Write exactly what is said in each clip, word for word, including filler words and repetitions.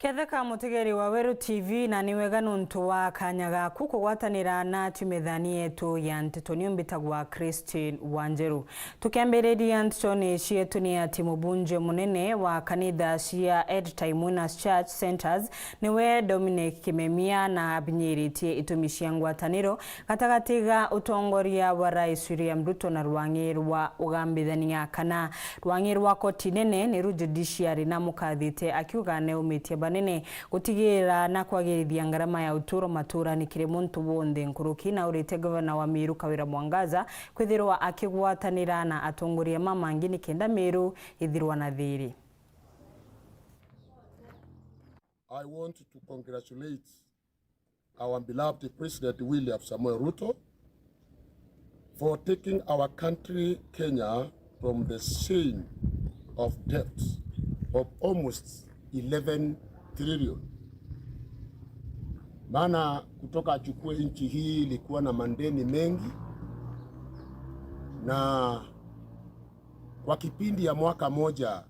Ketheka mutegeri wa Weru T V, na ni wega nuntu wa kanya gaku kugwatanira na tumethani yetu ya nteto. Niu mbitagwa Christine Wanjeru. Tukiambiriria ntetoni cietu ni ati mubunge munene wa kanitha cia End Time Winners Church Centres niwe Dominic Kimemia na abinyiritie itumi cia ngwataniro gatagati ga utongoria bwa Rais William Ruto na rwang'i rwa ugambithania kana rwang'i rwa koti nene niru judiciary na mukathite akiuga neumitie banene gutigira na kwagirithia ngarama ya uturo maturani kiri muntu wonthe nkuruki, na urite gavana wa Meru Kawira Mwangaza kwithirwa akigwatanira na atongoria mamangi nikenda Meru ithirwa na thiri. I want to congratulate our beloved President William Samoei Ruto for taking our country Kenya from the chain of debt of almost eleven trillion. Maana kutoka achukue nchi hii ilikuwa na madeni mengi, na kwa kipindi ya mwaka moja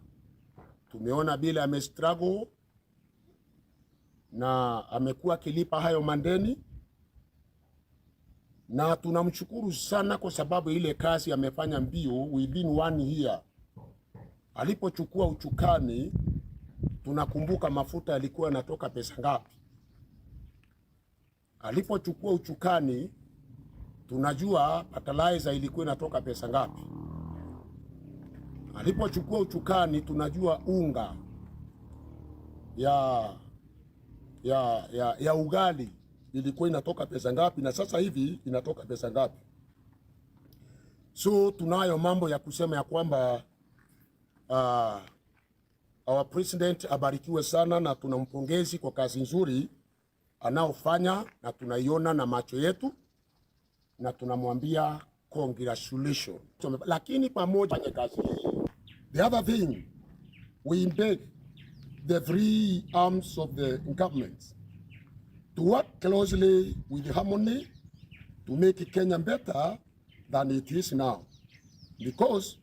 tumeona vile ame struggle na amekuwa akilipa hayo madeni, na tunamshukuru sana kwa sababu ile kazi amefanya mbio within one year. Alipochukua uchukani, tunakumbuka mafuta yalikuwa yanatoka pesa ngapi. Alipochukua uchukani, tunajua fertilizer ilikuwa inatoka pesa ngapi. Alipochukua uchukani, tunajua unga ya, ya, ya, ya ugali ilikuwa inatoka pesa ngapi, na sasa hivi inatoka pesa ngapi. So tunayo mambo ya kusema ya kwamba, ah, our president abarikiwe sana na tunampongezi kwa kazi nzuri anaofanya na tunaiona na macho yetu na tunamwambia congratulations. Lakini pamoja na kazi hii, the other thing, we beg the three arms of the government to work closely with harmony to make Kenya better than it is now, because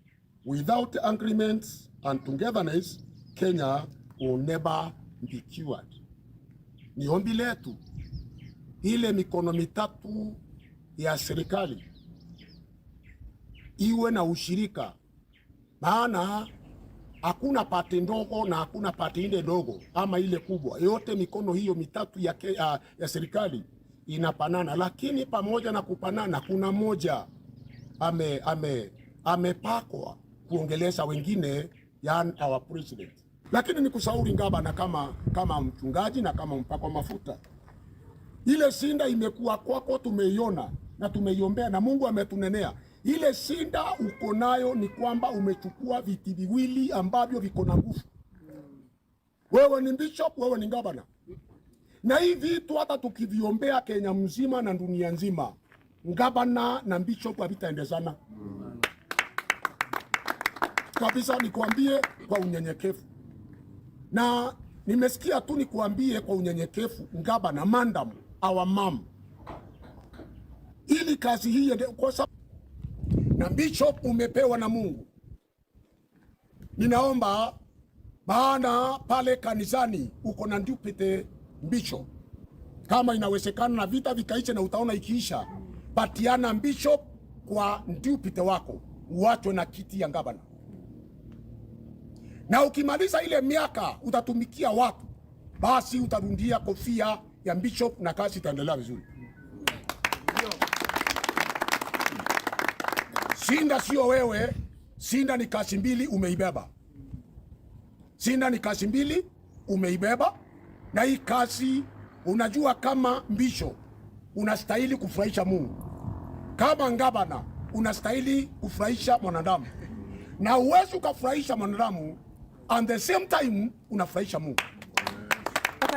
without agreements and togetherness, Kenya will never be cured. Ni ombi letu ile mikono mitatu ya serikali iwe na ushirika, maana hakuna pati ndogo na hakuna pati ile ndogo ama ile kubwa. Yote mikono hiyo mitatu ya, ke- ya, ya serikali inapanana, lakini pamoja na kupanana, kuna moja ame, ame, amepakwa kuongelesha wengine, yani our president. Lakini ni kushauri gavana kama, kama mchungaji na kama mpakwa mafuta, ile shinda imekuwa kwako tumeiona na tumeiombea na Mungu ametunenea. Ile shinda uko nayo ni kwamba umechukua viti viwili ambavyo viko na nguvu. Wewe ni bishop, wewe ni gavana. Na hii vitu hata tukiviombea Kenya mzima na dunia nzima, gavana na bishop havitaendezana. Kabisa, nikwambie kwa unyenyekevu. Na nimesikia tu nikuambie kwa unyenyekevu, gavana, madam, our mom. Ili kazi hii ende, kwa sababu na bishop umepewa na Mungu. Ninaomba, maana pale kanisani uko na deputy bishop. Kama inawezekana na vita vikaisha na utaona ikiisha, patiana bishop kwa deputy wako, uachwe na kiti ya gavana. Na ukimaliza ile miaka utatumikia watu, basi utarundia kofia ya bishop na kazi itaendelea vizuri. Shinda sio wewe, shinda ni kazi mbili umeibeba. Shinda ni kazi mbili umeibeba, na hii kazi, unajua, kama bishop unastahili kufurahisha Mungu, kama gavana unastahili kufurahisha mwanadamu, na huwezi ukafurahisha mwanadamu and the same time unafurahisha Mungu.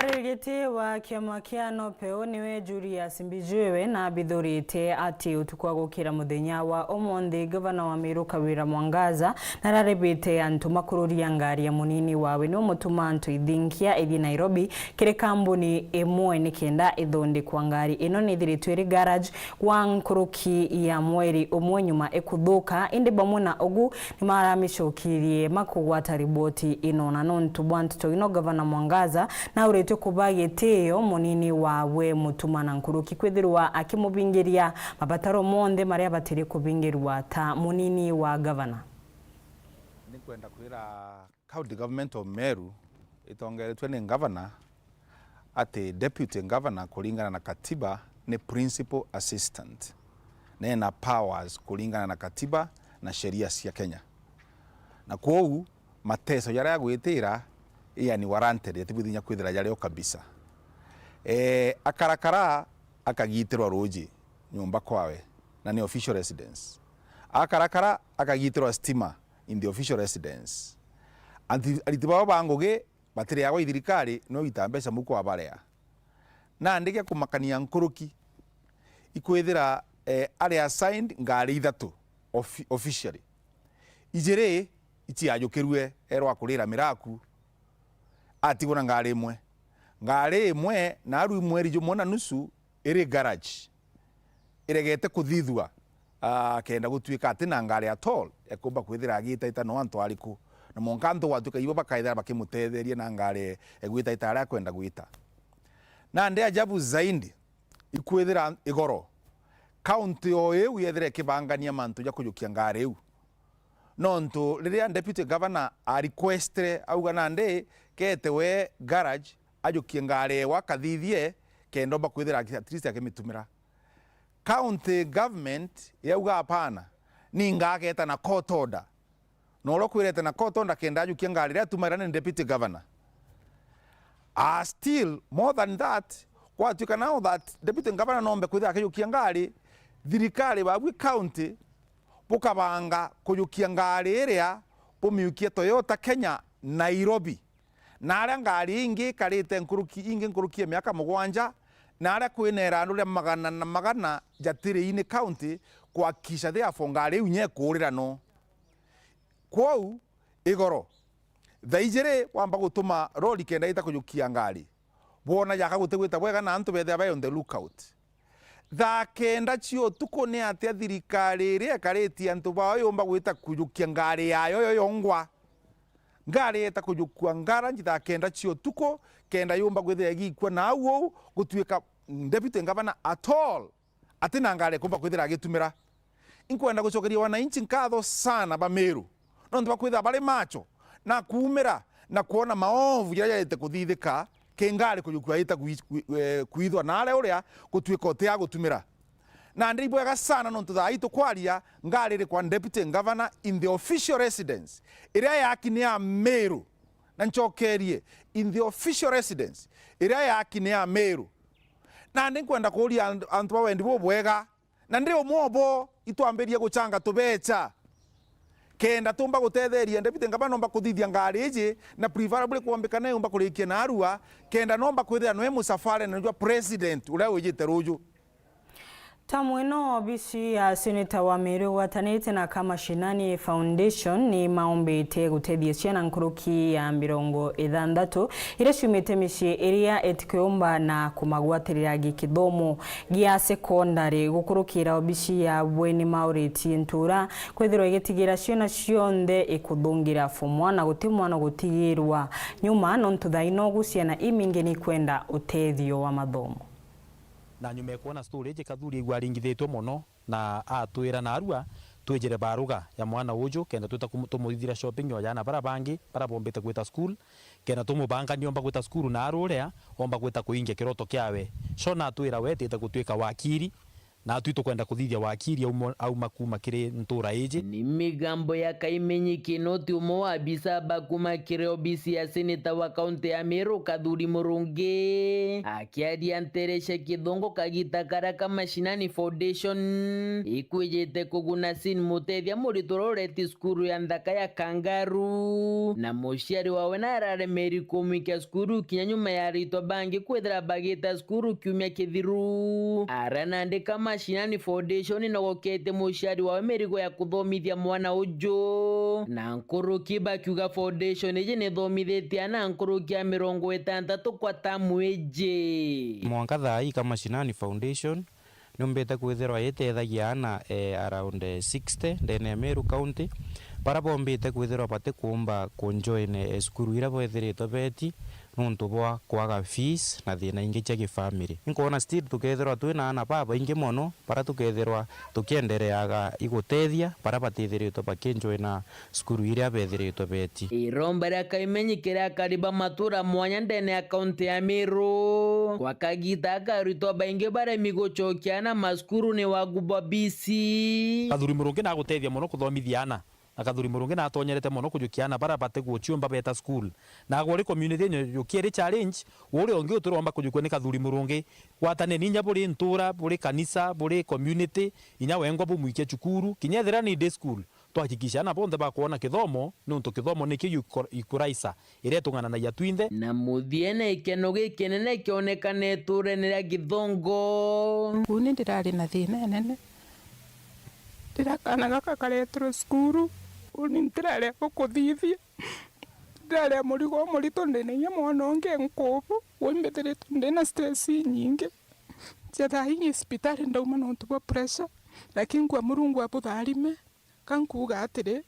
Mwariri giti wa kiama kia NOPEU niwe Julius Mbijuiwe na abithurite ati utuku wa gukira muthenya wa umunthi, gavana wa Meru Kawira Mwangaza nararibite antu makururia ngari ya munini wawe ni umutuma antu ithinkia ithi Nairobi kiri kambuni imwe nikenda ithondekwa. Ngari ino nithiritwe iri garage gwa nkuruki ya mweri umwe nyuma ikuthuka, indi bamwe na ugu ni maramicokirie makugwata riboti ino. Na nontu bwa nteto ino, gavana Mwangaza nauritwe kuba gitio munini wawe mutuma na nkuruki kwithirwa akimubingiria mabataro monthe maria abatirie kubingirwa ta munini wa gavana. Nikwenda kwira County Government of Meru itongeretwe ni ngavana ati deputy governor kuringana na katiba ni principal assistant, na ena powers kuringana na katiba na sheria cia Kenya, na kwou mateso jaria agwitira, yani, warranted, atibwithire inya kwithira jario kabisa. E, akarakara akagitirwa ruji nyumba kwawe, na ni official residence. Akarakara akagitirwa stima in the official residence. Anti-, ariti bao ba ngugi batiriagwa i thirikari, no ita mbeca muko abarea. Nandi gia kumakania nkuruki, ikwithira, eh, ari assigned ngari ithatu offi-, officially. Ijiri iciajukirue, erwa kurira miraku, atigwa na ngari imwe. Ngari imwe naru i mweri jumwe na nusu iri garage, iregete kuthithua, ah, kenda gutuika ati na ngari at all, ekumba kwithira agitaita no antu ariku, na mwanka antu gwatuika ibo bakaithira bakimutetheria na ngari egwitaita aria akwenda gwita. Nandi ajabu zaidi, ikwithira igoro county o iu yethira ikibangania mantu ja kujukia ngari iu. Nontu riria deputy governor a requestire, auga nandi kete we garage ajukie ngari ewe akathithie, kenda omba kwithira aki-, at least akimitumira. County government yauga, "Hapana, ninga ageta na court order." Na uria ukwirete na court order kenda ajukia ngari iria atumaira ni deputy governor. Ah, still, more than that, gwatuika now that deputy governor nombe kwithira akijukia ngari, thirikari babui county bukabanga kujukia ngari iria bumiukie Toyota Kenya Nairobi. Na aria ngari ingi ikarite nkuruki, ingi nkuruki ya miaka mugwanja, na aria kwina irandu ria magana na magana jatiri ini county kuhakikisha therefore ngari iu inya ikurira no. Kwou, igoro, thaa ijiri wamba gutuma rori kenda ita kujukia ngari, bwona jaka gutigwita bwega na antu bethira bai on the lookout. Thaa kenda cia utuku ni atia thirikari iria ikaritie antu bao yumba gwita kujukia ngari yayo yo yongwa? Ngari yeta kujukua ngaranji thaa kenda cia utuku, kenda yumba kwithira igikua na au uu gutuika deputy governor at all ati na ngari ekumba kwithira agitumira. Inkwenda gucokeria wananchi nkatho sana ba Meru, nontu bwa kwithira bari macho na kuumira na kwona maovu jaria jarite kuthithika ki ngari kujukua ita kui-, kui-, eh, kwithwa na aria uria gutuika uti agutumira. Nandi ibwega sana nontu thaa ii tukwaria ngari iri kwa deputy governor in the official residence iria yaki ni ya Meru. Na ncokerie, in the official residence iria yaki ni ya Meru. Nandi nkwenda kuuria antu, antu ba wendi bubwega, na ndi umwe obo, itwambirie guchanga tubecha kenda tumba gutetheria deputy governor nomba kuthithia ngari iji, na preferably kwombikana yumba kurikia narua, kenda nomba kwithira nwe musafare na jwa president uria wijite ruju. Tamu ino, obici ya seneta wa Meru igwatanite na Kamashinani Foundation ni maombite gutethia ciana nkuruki ya mirongo ithanthatu iria ciumite micii iria itikwiyumba na kumagwatirira gikithomo gia sekondari. Gukurukira obici yabwe ni mauritie ntura kwithirwa igitigira ciana cionthe ikuthungira form one na guti mwana gutigirwa nyuma, nontu thaa ino ugu ciana imingi ni ikwenda utethio wa mathomo. Na nyuma ya kwona story iji, Kathuri aigua aringithitwe mono na atwira, "Narua twijire baruga ya mwana uju, kenda twita kumu-, tumuthithira shopping ya jana bara bangi bara bombite gwita school, kenda tumubangania omba gwita school na aruria omba gwita kuingia kiroto kiawe." Shona atwira we etite gutwika wakiri, Naatwi tukwenda kuthithia wakiri auma, auma kuuma kiri ntuura iji. Ni migambo ya Kaimenyi Kinoti, umwe wa abisa ba kuuma kiri obisi ya seneta wa kaunti ya Meru, Kathuri Murungi, akiaria nteere cia Kithongo kagita karia ka Mashinani Foundation ikwijite kuguna Sin Mutethia, muritwa uria ureti cukuru ya nthaka ya Kangaru, na muciari wawe na araremeri kumwikia cukuru kinya nyuma ya aritwa bangi kwithira bagita cukuru kiumia kithiru. Aria nandi ka Mashinani Foundation inogoketie muciari wawe mirigo ya kuthomithia mwana uju, na nkuruki bakiuga foundation iji nithomithitie ana nkuruki ya mirongo itantatu kwa tamu iji. Mwanka thaa ii ka Mashinani Foundation niumbite kwithirwa itethagia ana, eh, around, eh, sixty ndene ya Meru County, baria bombite kwithirwa batikuumba kunjoin, eh, cukuru iria bethiritwe beti nontu bwa kwaga fees na thina ingi cia gifamily. Inkwona still tukethirwa twina ana babaingi mono baria tukethirwa tukiendereaga igutethia baria batithiritwe bakinjoina cukuru iria bethiritwe beti. Iromba ria Kaimenyi kiria akari ba matura mwanya ndene ya kaunti ya Meru. Gwa kagita aka aritwa baingi baremi gucokia ana macukuru ni wagu bwa B C. Kathuri Murungi nagutethia mono kuthomithia ana, na Kathuri Murungi natonyerete mono kujukia ana baria batiguciumba beta school. Na agwe uri community yenyu yukia iri challenge, uria ungi uturomba kujukua ni Kathuri Murungi. Gwataneni inya buri ntura, buri kanisa, buri community, inya wengwa bumwikie cukuru, kinya ethira ni day school. Twahakikisha ana bonthe bakwona kithomo, niuntu kithomo nikio equalizer iria itung'ananagia twinthe. Na muthiene, ikeno gikinene kionekane iturene ria Githongo. Uni ndirari na thina inene. Riria kaana gaka karetirwe cukuru, uni ntiraria gukuthithia. Ndirari murigo umurito, ndina inya mwana ungi nkubu. Ui mbithiritwe ndina stress inyingi. Cia thaa ingi cibitari ndauma nontu bwa pressure, lakini nkua Murungu abutharime. Ka nkuuga atiri,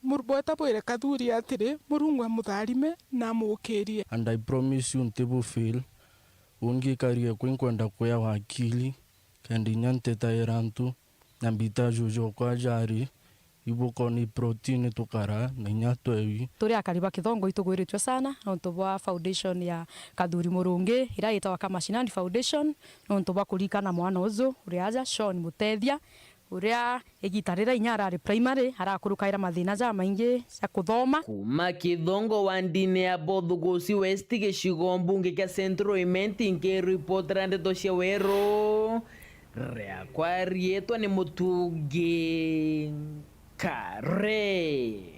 mur-, bweta bwire Kathuri atiri, Murungu amutharime na amukirie. And I promise you ntibu fail. Ungi karie kwi nkwenda kuya wakili, kenda inya ntetaira antu, na mbita juju okwa jari, ibuko ni protein tukara, na inya twewi. Turi akari ba Kithongo itugwiritue sana nontu bwa foundation ya Kathuri Murungi, iria yitagwa Kamashinani Foundation, nontu bwa kurikana mwana uju uri aja, Sean Mutethia, uria igita riria inya arari primary, arakurukaira mathina jamaingi ja kuthoma. Kuuma Kithongo wa ndini ya Bothugusi West, gicigo mbunge kia Central Imenti, nkiripotera ndeto cia Weru, riakwa riitwa ni Mutungi Kare.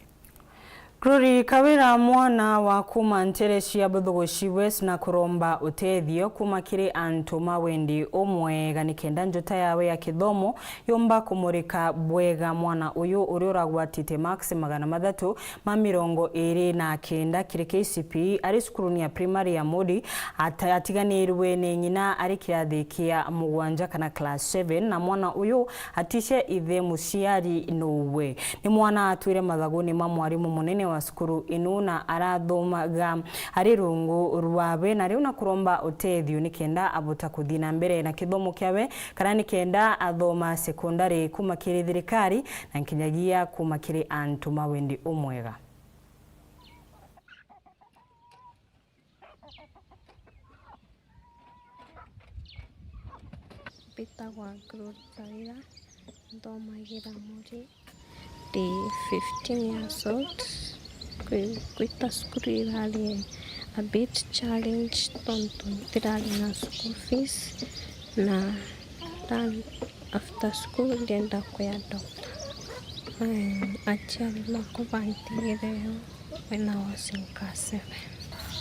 Glory Kawira, mwana wa kuuma ntere cia Buthugushi West, na kuromba utethio kuuma kiri antu ma wendi umwega nikenda njota yawe ya kithomo yumba kumurika bwega. Mwana uyu uria uragwatite marks magana mathatu ma mirongo iri na kenda kiri K C P E ari cukuruni ya primary ya Mudi, ata-, atiganirwe ni ng'ina ari kirathi kia mugwanja kana class seven, na mwana uyu aticia ithe muciari nuwe. Ni mwana atwire mathaguni ma mwarimu munene wa cukuru inu na arathomaga ari rungu rwawe, na riu na kuromba utethio nikenda abota kuthii na mbere na kithomo kiawe, kana nikenda athoma sekondari kuuma kiri thirikari na nkinyagia kuuma kiri antu ma wendi umwega. Mbitagwa Glory Kawira, nthomagira Muri. Ndi fifteen years old. Kwi-, kwita cukuru irari a bit challenge tontu ntirari na school fees, na than after school ndienda kuya doctor. Aciari bakwa bantigire o when I was in class seven.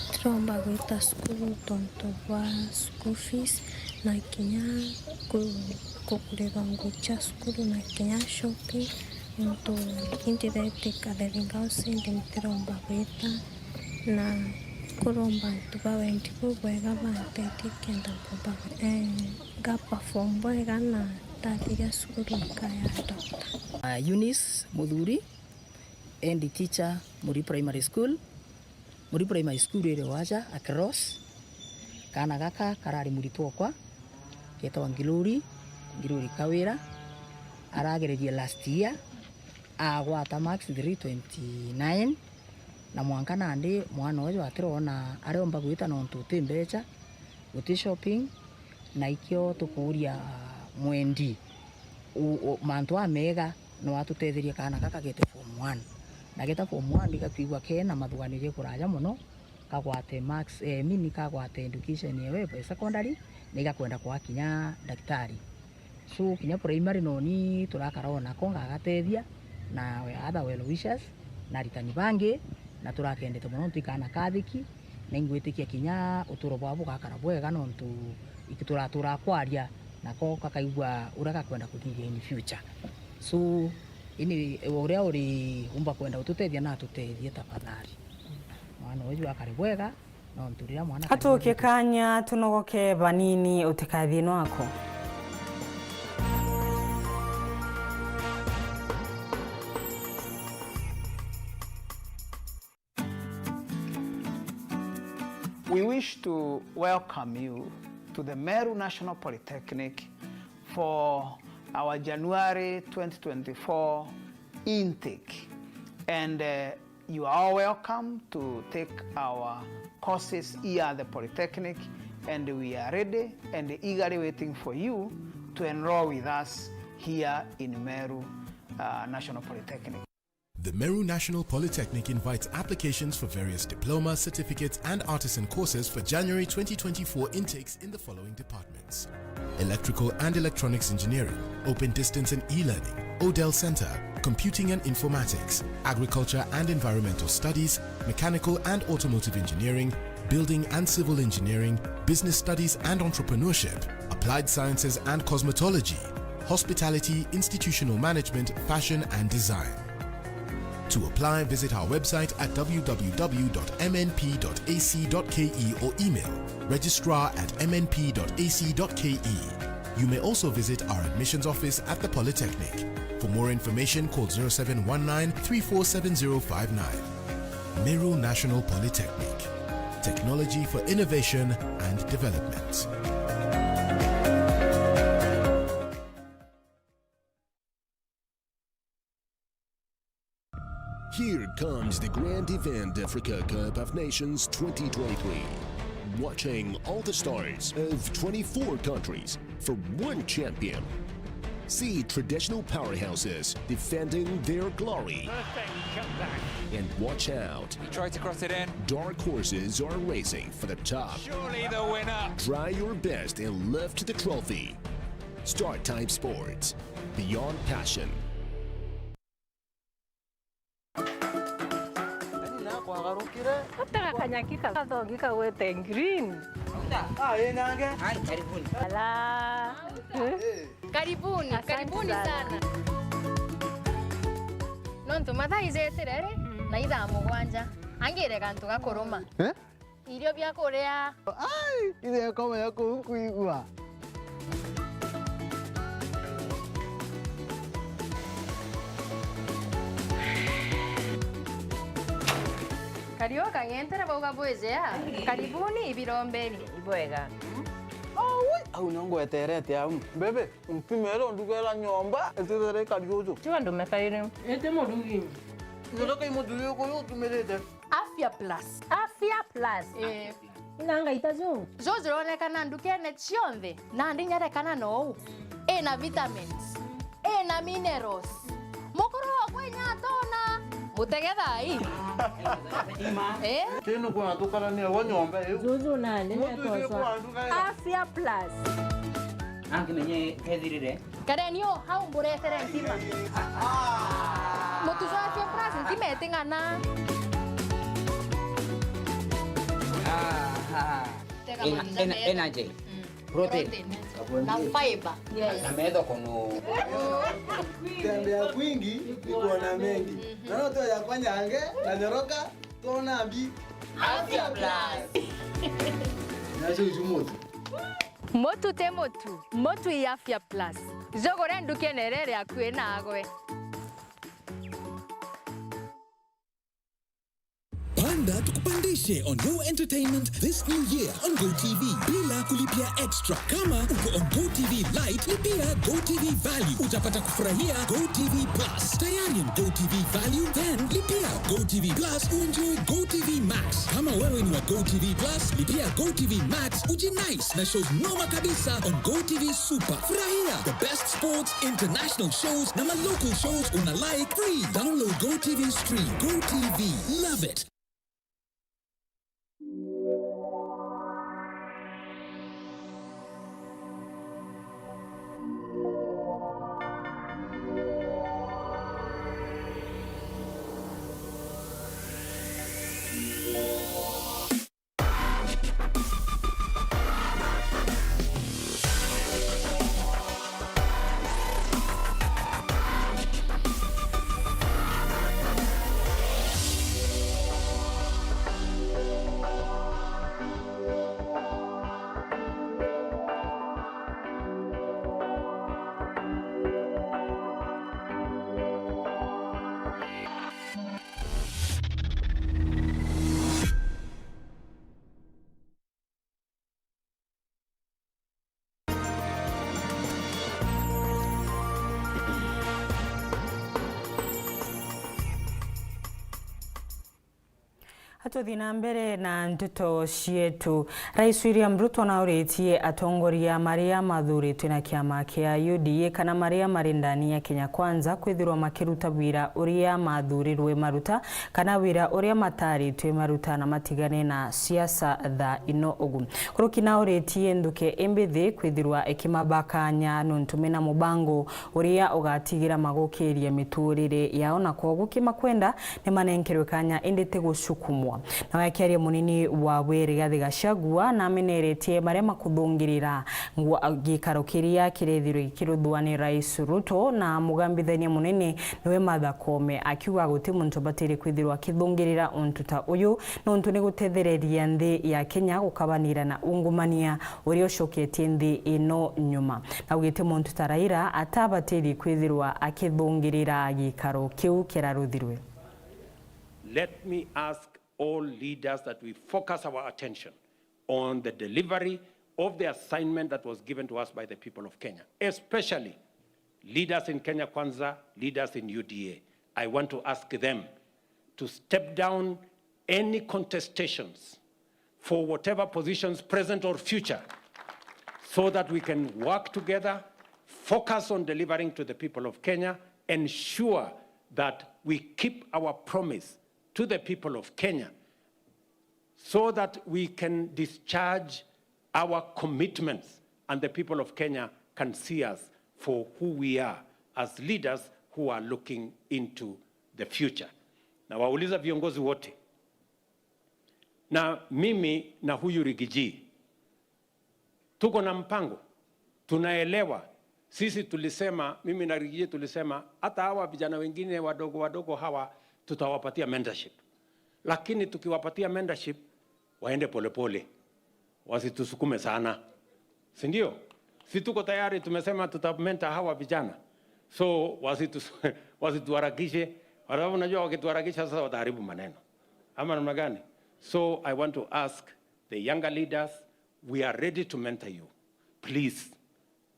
Ntiromba gwita cukuru tontu bwa school fees, na kinya ku-, kugurirwa nguo cia cukuru, na kinya shopping, nontu indireti Katheri Girls, indi ntiromba gwita, na kuromba antu ba wendi bubwega bantethie kenda mpumba gwi-, eh, nga perform bwega na ndathiria cukuru nkaya doctor. Ah, Eunice Muthuri, head teacher Muri Primary School. Muri Primary School iri waja across. Kaana gaka karari muritwa okwa, getagwa Ngiruri, Ngiruri Kawira. Aragererie last year, agwata marks three twenty-nine, na mwanka nandi mwana uju atirona ariomba gwita nontu uti mbecha, guti shopping, na ikio tukuuria Mwendi, u-, u-, mantu amega no atutetherie kaana gaka gete form one. Na geta form one igakwigua kena mathuganirie kuraja mono, kagwate marks, eh, mini kagwate education yewe ya secondary, na igakwenda kwa kinya ndagitari. So, kinya primary noni turakara o nako ngagatethia, na we other well wishers, na aritani bangi, na turakendete mono nontu ikaana kathiki, na ingwitikia kinya uturo bwao bugakara bwega nontu iki turatura kwaria, nako gakaigua uria gakwenda kuthithia in future. So, ini uria uri umba kwenda gututethia na atutethie tafadhali. Mwana uyu akare bwega, nontu riria mwana akare Atukie bwega, kanya tunogoke banini, utikathie nwaku. We wish to welcome you to the Meru National Polytechnic for our January twenty twenty-four intake. And, uh, you are all welcome to take our courses here at the Polytechnic, and we are ready and eagerly waiting for you to enroll with us here in Meru, uh, National Polytechnic. The Meru National Polytechnic invites applications for various diploma, certificates, and artisan courses for January twenty twenty-four intakes in the following departments: Electrical and Electronics Engineering, Open Distance and E-Learning, Odell Center, Computing and Informatics, Agriculture and Environmental Studies, Mechanical and Automotive Engineering, Building and Civil Engineering, Business Studies and Entrepreneurship, Applied Sciences and Cosmetology, Hospitality, Institutional Management, Fashion and Design. To apply, visit our website at w w w dot m n p dot a c dot k e or email registrar at m n p dot a c dot k e. You may also visit our admissions office at the Polytechnic. For more information, call zero seven one nine three four seven zero five nine. Meru National Polytechnic. Technology for innovation and development. Here comes the grand event, Africa Cup of Nations twenty twenty-three. Watching all the stars of twenty-four countries for one champion. See traditional powerhouses defending their glory. Perfect comeback. And watch out. He tried to cross it in. Dark horses are racing for the top. Surely the winner. Try your best and lift the trophy. Start Time Sports. Beyond passion. Yaani, nakwagarukire. Gutega kanyaki kathongi kagwete green. Ah, ĩ nange. Ai, karibuni. Ala. Eh. Karibuni, asante karibuni sana. Sana. Nontu mathaa ijetire ri, mm, na ithaa mugwanja. Angire gantu gakuruma. Eh? Irio bia kuria. Ai, ithe akoma ya kuu nkuigua. Kariu kang'entere bauga bwijea. Karibuni ibirombeni. Ibwega. Aui, au nio ngweterete au. Bebe, mpimere undugera nyomba, itithere ikari uju. Tiga ndume kairi. Ite murugi. Nyonoka imuthuri uyu utumirite. Afya Plus. Afya Plus. Eh. Ina ngaita ju. Ju jironekana ndukene cionthe, na ndinyarekana nou. Ina vitamins. Ina minerals. Mukuru okwa inya atona. Mutegethai. Eh? Kinu kuna tukarania wo nyomba iu. Juju nani. Mutu isi natosa kwa nduga. Afya Plus. Angimenye kethirire. Kareni o hau mburetere ntima. Mutu jwa Afya Plus ntima iting'ana. Ah, ah. Tega ena-, manja ena-, mega. Energy. Mm. Protein. Protein. Na fiber. Yes. Na metho kono. Tembea kwingi ni kuona mengi. Mhm. Na no toya kwa nyange na nyoroka, tona mbi. Afya Plus. Nacio icu mutu. Mutu ti mutu, mutu i Afya Plus. Jugure ndukene iria iri akui nagwe. Panda tukupandishe. Stay on Go Entertainment this new year on Go T V bila kulipia extra. Kama uko on Go T V Lite, lipia Go T V Value. Utapata kufurahia Go T V Plus. Tayari on Go T V Value? Then lipia Go T V Plus uenjoy Go T V Max. Kama wewe ni wa Go T V Plus, lipia Go T V Max ujinice na shows noma kabisa on Go T V Super. Furahia the best sports, international shows na ma local shows una like free. Download Go T V Stream. Go T V. Love it. Atuthi na mbere na nteto cietu. Rais William Ruto nauritie atongoria maria mathuritwe na kiama kia U D A kana maria mari ndani ya Kenya Kwanza kwithirwa makiruta wira uria mathurirwe maruta kana wira uria mataritwe maruta na matigane na siasa thaa ino ugu. Kuruki nauritie nthuke imbithi kwithirwa ikimabakanya nontu mena mubango uria ugatigira magukiria miturire yao, na kwogu kimakwenda ni manenkerwe kanya indi ti gucukumwa. Nawe akiaria munini wa Bwiri Rigathi Gachagua nameneretie maria makuthungirira ngwa-, gikaro kiria kirethirwe gikiruthwa ni Rais Ruto, na mugambithania munene niwe Martha Koome, akiuga guti muntu batiri kwithirwa akithungirira untu ta uyu, nontu ni gutethereria nthi ya Kenya gukabanira na ungumania uria ucoketie nthi ino nyuma. Naugite muntu ta Raila atabatiri kwithirwa akithungirira gikaro kiu kiraruthirwe. Let me ask all leaders that we focus our attention on the delivery of the assignment that was given to us by the people of Kenya, especially leaders in Kenya Kwanza, leaders in U D A. I want to ask them to step down any contestations for whatever positions, present or future, so that we can work together, focus on delivering to the people of Kenya, ensure that we keep our promise to the people of Kenya, so that we can discharge our commitments and the people of Kenya can see us for who we are as leaders who are looking into the future. Na wauliza viongozi wote, na mimi na huyu Rigiji, tuko na mpango, tunaelewa. Sisi tulisema, mimi na Rigiji tulisema, hata hawa vijana wengine wadogo wadogo hawa tutawapatia mentorship. Lakini tukiwapatia mentorship, waende polepole. Wasitusukume sana. Si ndio? Si tuko tayari, tumesema tuta mentor hawa vijana. So, wasitu-, wasituharakishe. Kwa sababu unajua wakituharakisha sasa wataharibu maneno. Ama namna gani? So, I want to ask the younger leaders, we are ready to mentor you. Please,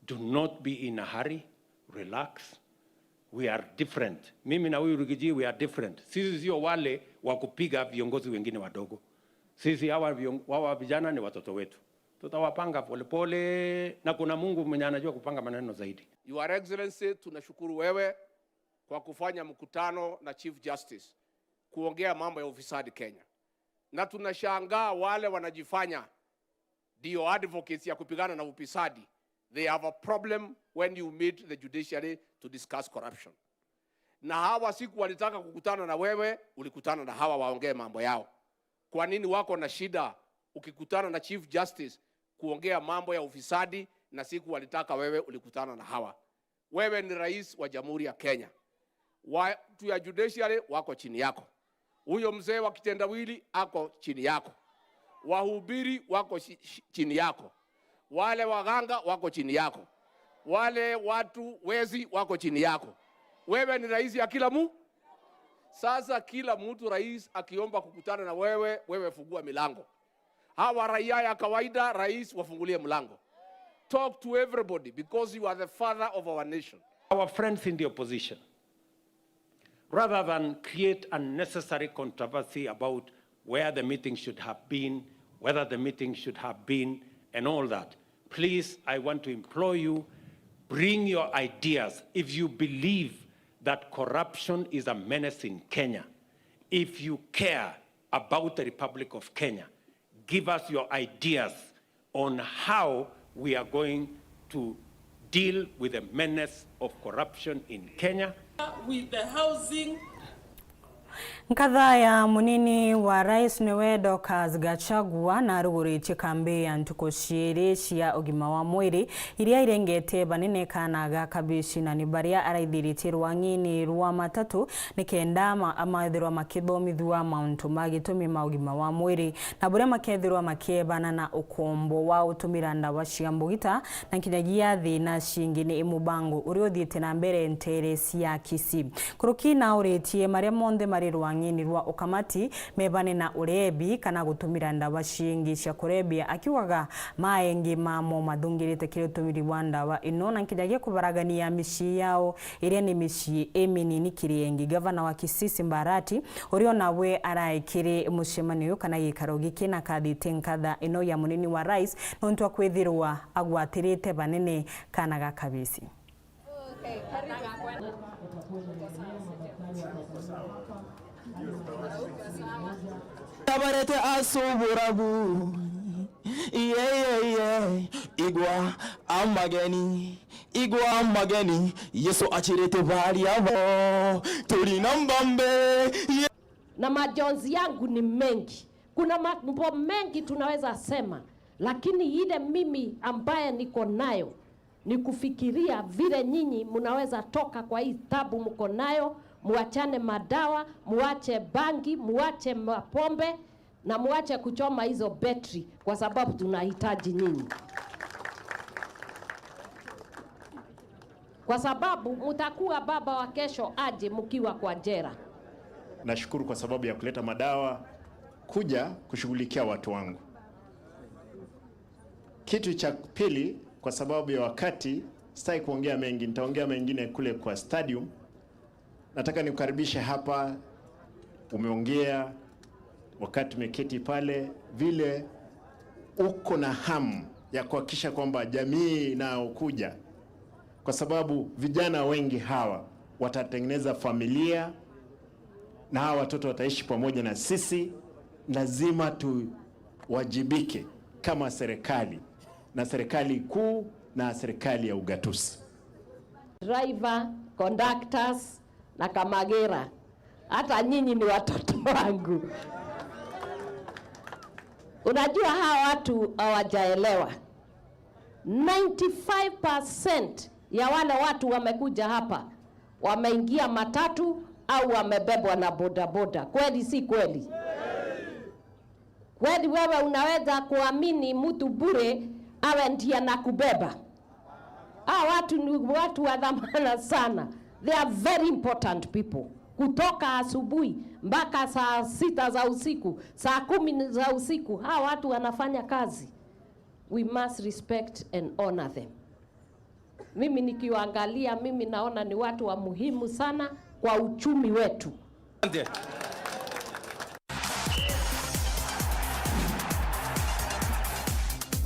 do not be in a hurry. Relax. We are different. Mimi na huyu Rigiji, we are different. Sisi sio wale wa kupiga viongozi wengine wadogo. Sisi hawa vion-, hawa vijana ni watoto wetu. Tutawapanga polepole, na kuna Mungu mwenye anajua kupanga maneno zaidi. Your Excellency, tunashukuru wewe kwa kufanya mkutano na Chief Justice kuongea mambo ya ufisadi Kenya. Na tunashangaa wale wanajifanya ndio advocates ya kupigana na ufisadi. They have a problem when you meet the judiciary to discuss corruption. Na hawa siku walitaka kukutana na wewe, ulikutana na hawa waongee mambo yao. Kwa nini wako na shida ukikutana na Chief Justice kuongea mambo ya ufisadi, na siku walitaka wewe ulikutana na hawa? Wewe ni rais wa Jamhuri ya Kenya. Watu ya judiciary wako chini yako. Huyo mzee wa kitendawili ako chini yako. Wahubiri wako chi-, chi-, chini yako. Wale waganga wako chini yako. Wale watu wezi wako chini yako. Wewe ni rais ya kila mu-, Sasa kila mtu, rais akiomba kukutana na wewe, wewe fungua milango. Hawa raia ya kawaida, rais, wafungulie mlango. Talk to everybody because you are the father of our nation. Our friends in the opposition, rather than create unnecessary controversy about where the meeting should have been, whether the meeting should have been, and all that, please, I want to implore you, bring your ideas. If you believe that corruption is a menace in Kenya, if you care about the Republic of Kenya, give us your ideas on how we are going to deal with the menace of corruption in Kenya. With the housing. Nkatha ya munini wa rais niwe Dorcas Gachagua na aruguritie kambi ya ntuku ciiri cia ugima wa mwiri iria irengete banene kana ga kabici, na ni baria araithiritie rwang'ini rwa matatu nikenda ma-, amathirwa makithomithua mauntu ma gitumi ma ugima wa mwiri na buria makethirwa makiebana na ukombo wa utumira ndawa cia mbugita na nkinyagia thina cingi ni mubango uria uthiite na mbere nteere cia Kisii. Kuruki na uritie maria monthe mari rwang'ini rwa ukamati mebane na urebi kana gutumira ndawa cingi cia kurebia, akiugaga maengi mamo mathungirite kiri utumiri bwa ndawa ino na nkinyagia kubaragania micii yao iria ni micii iminini kiri engi. Gavana wa Kisii Simba Arati, uria nawe arae kiri mucemanio uyu kana gikaro giki, na kathite nkatha ino ya munini wa rais nontu wa kwithirwa agwatirite banene kana ga kabici. Tabarete asuburabu. Iye, iye, iye. Igwa amageni. Igwa amageni. Yesu achirite baria bo. Turi na mbambe. Iye. Na majonzi yangu ni mengi. Kuna mambo mengi tunaweza sema, lakini ile mimi ambaye niko nayo ni kufikiria vile nyinyi mnaweza toka kwa hii tabu mko nayo, muachane madawa, muache bangi, muache mapombe, na muache kuchoma hizo betri, kwa sababu tunahitaji nyinyi. Kwa sababu mtakuwa baba wa kesho aje mkiwa kwa jera. Nashukuru kwa sababu ya kuleta madawa, kuja kushughulikia watu wangu. Kitu cha pili, kwa sababu ya wakati, sitaki kuongea mengi, nitaongea mengine kule kwa stadium. Nataka nikukaribishe hapa, umeongea wakati tumeketi pale, vile uko na hamu ya kuhakikisha kwamba jamii inayokuja, kwa sababu vijana wengi hawa watatengeneza familia, na hawa watoto wataishi pamoja na sisi, lazima tuwajibike kama serikali, na serikali kuu na serikali ya ugatuzi. Driver, conductors na Kamagira, hata nyinyi ni watoto wangu. Unajua hawa watu hawajaelewa. Ninety-five percent ya wale watu wamekuja hapa, wameingia matatu au wamebebwa na bodaboda. Kweli si kweli? Kweli wewe unaweza kuamini mtu bure awe ndiye anakubeba? Hawa watu ni watu wa dhamana sana. They are very important people. Kutoka asubuhi mpaka saa sita za usiku, saa kumi za usiku, hawa watu wanafanya kazi. We must respect and honor them. Mimi nikiwaangalia, mimi naona ni watu wa muhimu sana kwa uchumi wetu. Asante.